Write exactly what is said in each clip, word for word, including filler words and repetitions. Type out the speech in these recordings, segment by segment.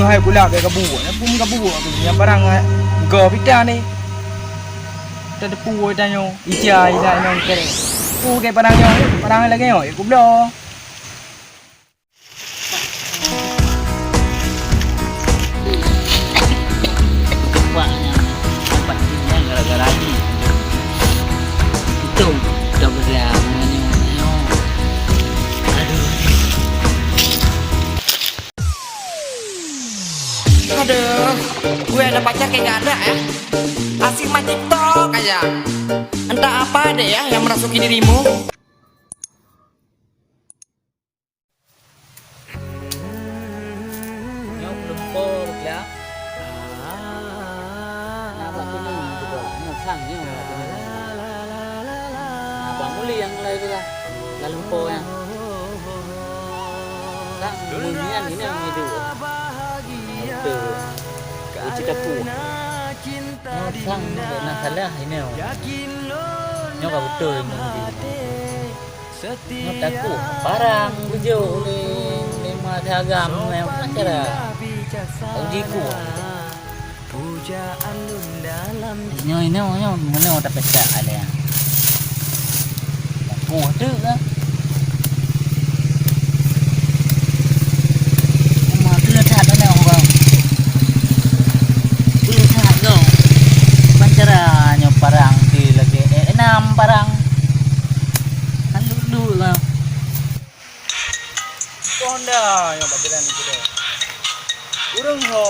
Hai pula bèk gabuek, na pun gabuek aku nyang parang gob ita ni. Tateupeue tanyoe, ija ija inong kere. Ku ke parang nyoe, parang lagèe nyoe, ku bloe. Wah, nyan, tempat ni nyan gara-gara ni. Itu, dah berang, nyoe, nyoe. Aduh. Aduh, gue ada pacar kayak gak ada ya. Asik main TikTok aja. Entah apa deh ya yang merasuki dirimu. Nyoe belum por ya. Nah, bak sini juga. Nyoe sang nyoe bak sini. Nah, bak muli yang mulai tu lah. Lalu po yang. Sang bunyian ini yang hidup. Betul. Uci tapu. Nyoe sang nyoe na salah ini. Nyoe ka betul ini. Nyoe takue parang beujôk lé, lé ma si agam nyoe, macam mana? Tau jiku. Nyoe, nyoe, nyoe, meunoe tapeucak alèh. Takue teuk ah. Uma keu that alèh, Bang. Keu that, Bang. Ban cara nyoe parang di lagèe, eh, enam parang. Kan duek-duek lah. Honda nyoe bak jalan ni, Bro. Ureueng ho,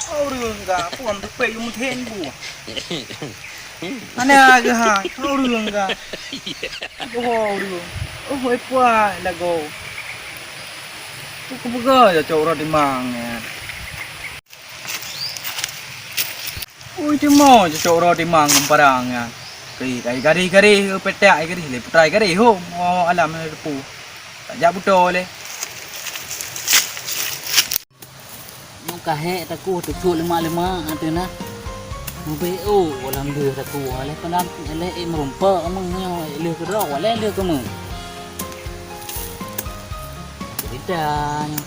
ho ureueng ka, aku am tupék yue meuthén bu. Hana geuhai, ho ureueng ka. Aku ho ureueng. Oh, oi puai lagoe. Aku peugah ya cok uroe timang nyan. Ui, timoh cocok uroe timang ngon parang nyan. Kari, kari, kari, kari, petak, kari, lé putai, kari, ho, mo alam na depu. Tak jak buto lé. Nyoe ka hék takue teucok lemak-lemak ateueh na. Mubé, oh, alam deuh takue, lé peunam, lé ék meurumpok meuh nyoe, lheueh keudroe, lé lheueh keumeuh. Cerita nyoe.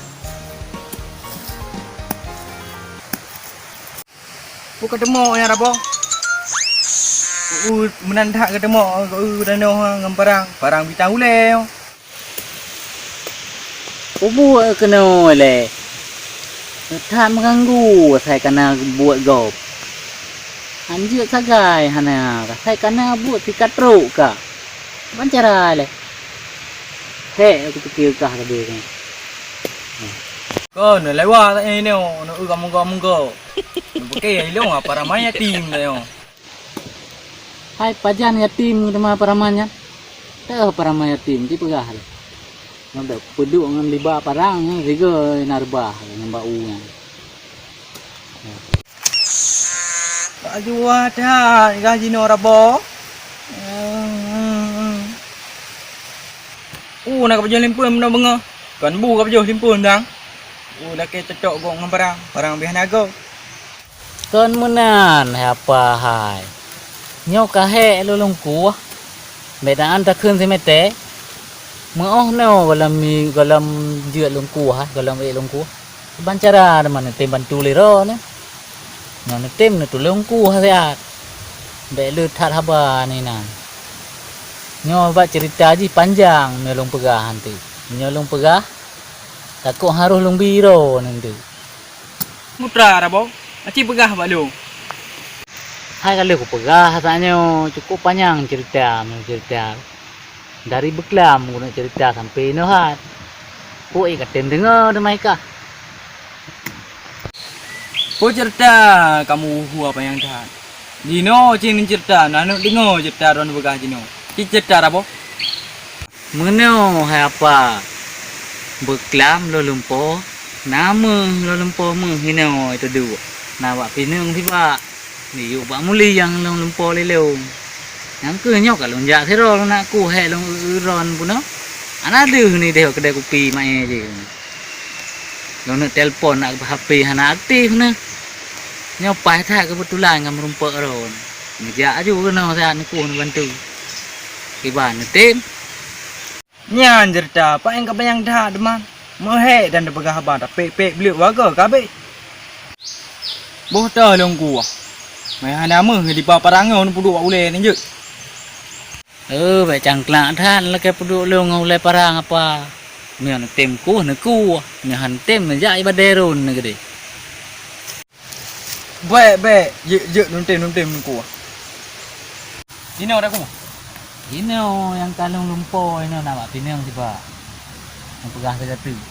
Peue ka teumo nyan, Raboh? Uh, meunan that ka teumo, uh, tanoh ngon parang, parang bintang ulèe. Peue buet keunoe lé? That meuganggu asai kana buet gob. Han jeuet sagai hana, asai kana buet pih ka trok ka. Ban cara lé. Hék, aku pikir kah tadi tu. Kon, lewat tak ni, ni, nak, uh, kamu, kamu, kau. Pakai ilong apa ramai yatim dah, yo. Hai, pajan yatim teuma paraman nyan? Teuh paraman yatim, ci peugah lé. Nyoe bèk peuduek ngon liba parang nyan, sigoe na reubah ngon bak u nyan. Bak jua that, gah jinoe Raboh. Uh, na ka pajoh limpeuen meunoe beungoh. Kon bu ka pajoh limpeuen dang. Uh, lakèe cocok gok ngon parang, parang bih na gok. Kon meunan, hai apa hai. Nyoe ka hék lôn lungkueh. Bèk daan takheun simeutée. Meu'oh noe gohlom mi-, gohlom jeuet lungkueh, gohlom ék lungkueh. Ban cara teuma neutem bantu lé droeneuh. Nyoe neutem neutulông kueh siat. Bèk le that haba nyan. Nyoe bak ceurita jih panjang meunyoe lôn peugah nanti. Meunyoe lôn peugah, takot harôh lôn bi droeneuh nanti. Mutra, Raboh, aci peugah bak lôn. Hai ka lheueh kupeugah, saat nyoe cukôp panyang ceurita, meunyoe ceurita. Dari beuklam keuneuk ceurita sampoe inoe hat. Peue ka tem deungoe teuma ikah. Peue ceurita kamoe hua panyang that. Jinoe cit neuceurita, na neuk deungoe ceurita droeneuh peugah jinoe. Ci ceurita, Raboh. Meunoe hai apa, beuklam lôn lumpoe, na meuh lôn lumpoe meuh inoe teuduek, na bak pineung sibak, neuyue bak muli nyang lôn lumpoe lé lôn. Nyang keuh nyoe ka lôn jak sidroe lôn nak kueh hék lôn eu-eu droeneuh bunoe. Hana deuh neudeh bak keudè kupi maé jih. Lôn neuk telepon na H P hana aktif neuh. Nyoe paih that keubeutulan ka meurumpok droeneuh. Neujak aju keunoe siat neukueh neubantu. Kiban neutem. Nyan ceurita, paih ka panyang that teuma. Meuhék dan teupeugah haba tapék-pék bleuet wareuga ka abéh. Boh teuh lôn kuah. Meuhana meuh diba parang nyoe neupeuduek bak ulée nyan jeuet. Eh, bék cangklak that lakée peuduek lôn ngon ulée parang apa. Meunyoe neutem kueh neukueh, meunyoe han tem neujak ibaderon neugede. Bék, bék, jeuet, jeuet, neutem, neutem, neukueh. Inoe dak kuh? Inoe nyang ka lôn lumpo inoe na bak pineung sibak. Nyang peugah sigoe teuk.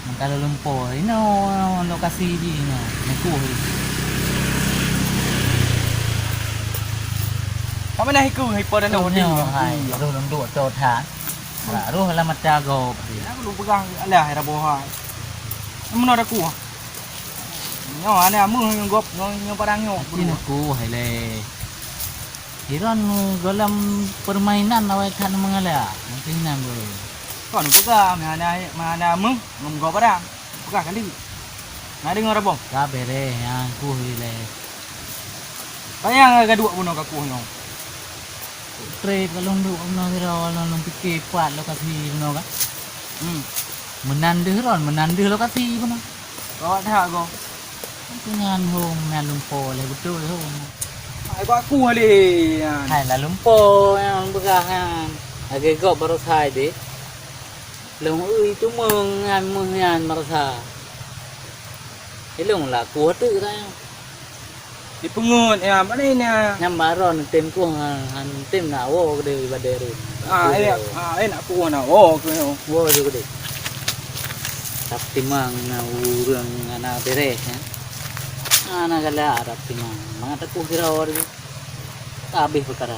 Nyang ka lôn lumpo inoe lokasi jih inoe. Nyang kuh jih. Ka meunan hikeu, hipo dan Inoe hai, roh lôn duek cot ha. Roh lam mata gob. Ya, lôn peugah alah, hai Raboh hai. Meunoe dak kuh. Nyoe aneuk ameuh nyang gob, nyoe, nyoe padang nyoe. Aci neukuh hai lé. Hiron gohlom permainan awai that meungalak. Mungkin nyan beuh. Kon peugah, meuhana, meuhana meuh, ngon gob barang. Peugah kan deuh. Na deungoe Raboh? Ka bereh, nyan kuh ilée. Payah ka duek bunoe ka kuh nyoe. Trép ka lôn duek bunoe sidroe, lôn, lôn pike pat lokasi bunoe kan. Hmm. Meunan deuh ron, meunan deuh lokasi bunoe. Gawat that goe. Nyan hom, nyan lumpo lé beutôi hom. Hai bak kuh lé nyan. Hai lah lumpo nyang peugah nyan. Lagée gob barosa deh. Lôn ui tumeung nyan meuh nyan barosa. Ilôn laku teuk nyan. Dipeungeut nyan, pane nyan. Nyan baroe neutem kuh han, han tem nak woe keudeh ibadat rot. Ah, eh, ah, eh, nak kuh nak woe keu nyoe. Woe ju keudeh. Tapi mang na ureuëng hana beres, ya. Hana galak tapi mang. Mangat aku kira orang tu. Habis perkara.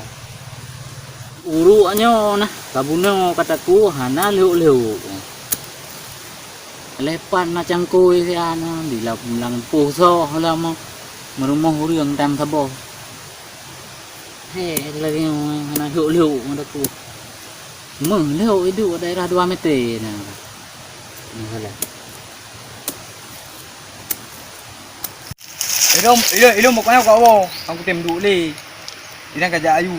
Uruek nyoe nah, ka bunoe ka taku hana lhok-lhok. Lepan na cangkôi siat na, di lam, lam poh soh lam meurumoh ureuëng tam saboh. He, lagée nyoe hana lhok-lhok ngon taku. Meuh lhok iduek daerah dua meter na. Nah, salah. Ilôn, ilôn, ilôn bukannya kau wo, aku tem duek lé. Inan kajak ayu,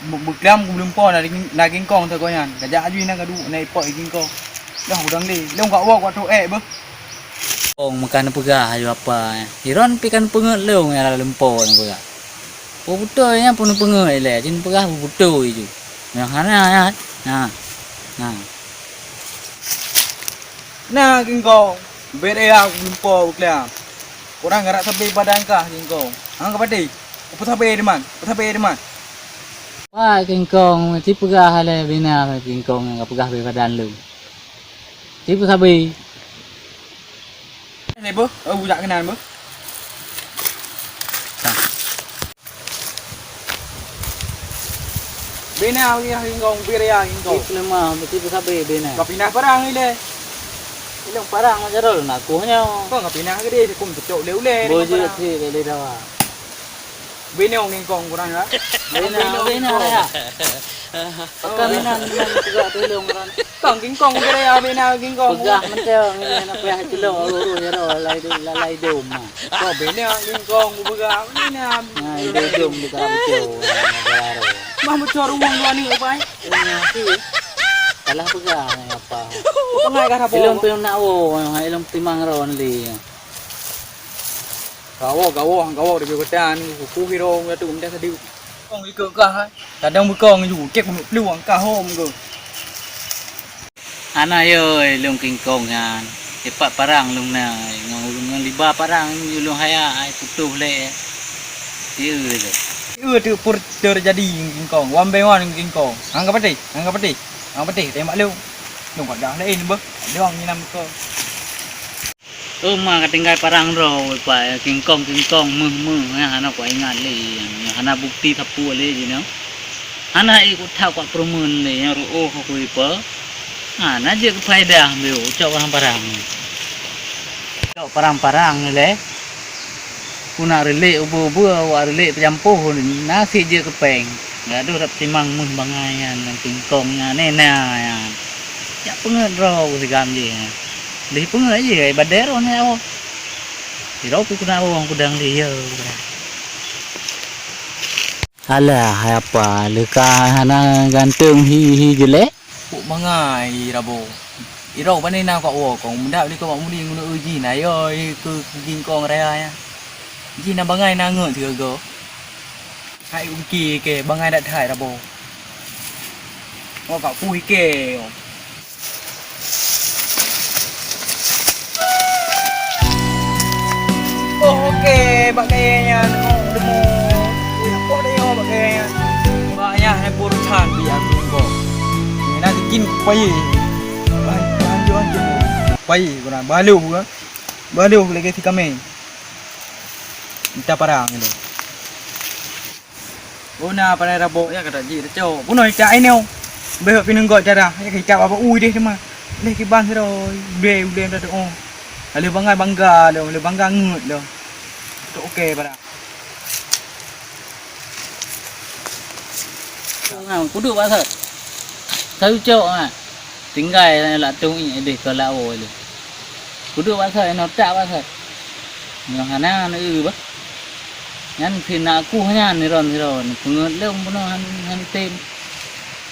beuklam ku meulumpo na, na gingkong teuh goh nyan. Kajak ayu inan kaduek na ipok gingkong. Dah udang lé, ilôn kau wo kau trok ék beuh. Kong meukan peugah ayu apa. Iron pi kan peungeut lôn nyang lalumpo nyang peugah. Peubutôi nyan pun peungeut ilée, jin peugah peubutôi ju. Nyang hana nyan. Nah. Nah. Na gingkong, beda aku lumpo beuklam. Kurang garak sabe badan kah gingkong. Hang ka pati, aku sabe deman, aku sabe deman. Wah gingkong, ci peugah lé bina gingkong nyang ka peugah be badan lôn. Ci peusabe. Ni beuh, oh bujak keunan beuh. Bina lagi ah gingkong, bira ya gingkong. Ih, lemah, mesti besabe bina. Kau pindah parang ni leh. Ilong parang macam tu nak kuh nyo. Kau kau pindah ke dia, aku cocok le ule. Bojo si le dawa. Bina gingkong kurang ya. Bina, bina ya. Pakai bina, bina juga tulung kan. Kong gingkong kira ya bina gingkong. Peugah mentang ni nak payah tulung urus ya lalai dom, lalai dom. Kau bina gingkong ku peugah ni na. Nah, dia dom di kalam tu. Mah bocor uang dua ni pai. Ini sih. Salah peugah ni apa? Pengai kah apa? Ilong tu nak wo, ilong timang ron li. Gawoe, gawoe, gawoe di kota ni, kuku hiro ngatu minta sadi. Kong ikut kah? Kadang bukong ju, cek peluang kah hom ke? Hana yo, lôn gingkong nyan. Ipat parang lôn na, ngon, ngon liba parang lôn haya ai putôh lé. Ieu lé. Ieu tu pur terjadi gingkong, wan bei wan gingkong. Hang ka pati, hang ka pati. Hang ka pati, tembak lôn. Lôn ka dah lain beuh. Dong ni nam ko. Oh ma ka tinggai parang droe, Pak, gingkong-gingkong, meuh-meuh, nyan hana kuingat lé, nyan hana bukti sapeue lé jinoe. Hana ék kuthak kupeureumeun lé, nyan ruoh aku ipa. Hana jeuet keu faedah, beu ucok parang-parang. Ucok parang-parang lé. Ku nak reulek ubeu-ubeu, awak reulek peujampôh, na sit jeuet keu péng. Gadoh dap timang meuh bangai nyan, ngon gingkong nyan, nena nyan. Jak peungeut droe ku sigam jih nyan. Lheueh peungeut jih, ai badée roh nyan awak. Sidroe pih keuneuk awak kudang lé, yo. Alah, hai apa, leuka hana ganteng hi, hi jelek? Pok mangai rabo. Irong pane na kok wo kong mudak di kawak muli ngono uji na yo keu gingkong raya nya. Jih na bangai na ngeut sigoe-goe. Hai uki ke bangai dat hai rabo. Oh, kak pui ke. Oh, oke, bak kaya nyan. Oh, demo. Ui, apa dah yo bak kaya nyan? Bak nyan hai pur chan bi aku ko. Ni na bikin pai. Pai, pai, pai. Pai, guna balu ke? Balu lagi si kami. Minta parang ni. Bona parai rabok ya kata jih tacok. Bunoe itak ai nyoe. Beh pineunggok cara ya itak apa ui deh teuma. Leh kiban sidroe. Udeh udeh dah oh. Lalu bangga bangga lo, lalu bangga ngeut lo. Tu okey para. Kudu pasal. Saya cok ah. Tinggai lak tueng ié deh keu lak woe lé. Kuduek bak sat, inoe tak bak sat. Nyoe hana neueu bah. Nyan si na kuh nyan iron sidroe, peungeut lom bunoe han, han tem.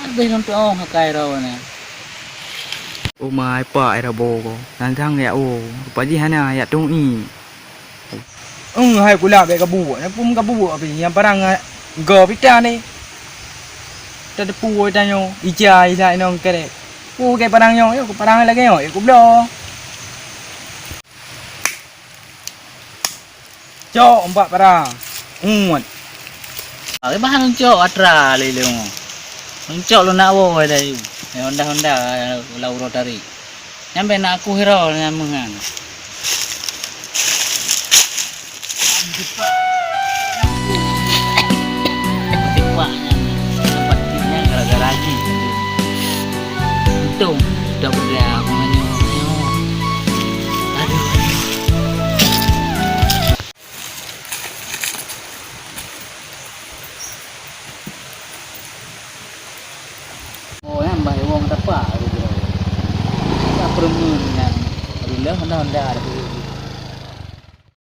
Abéh lom tuoh hakai droe nyan. Oh mai pak ira bo ko. Tantang yak woe. Rupa jih hana yak tueng ié. Eng hai kula bèk kabubuet, nyan pun kabubuet pih nyang parang go pita ni. Tateupeue tanyoe ija ila inong kerek. Ku ke parang nyoe, yo ku parang lagèe nyoe, yo ku bloe. Cok empat parang. Ngut. Ah, bah nuncok atra lé lé. Nuncok lu nak woe dah yu. Honda-honda lau ro tari. Nyampe nak aku hero nyameng kan. Tipak nyan tempat nyan gara-gara lagi. Untung dah berdaya aku nanya. Aduh. Oh, nyan bah wong tapak tu. Tak peremun nyan. Bila honda-honda tu.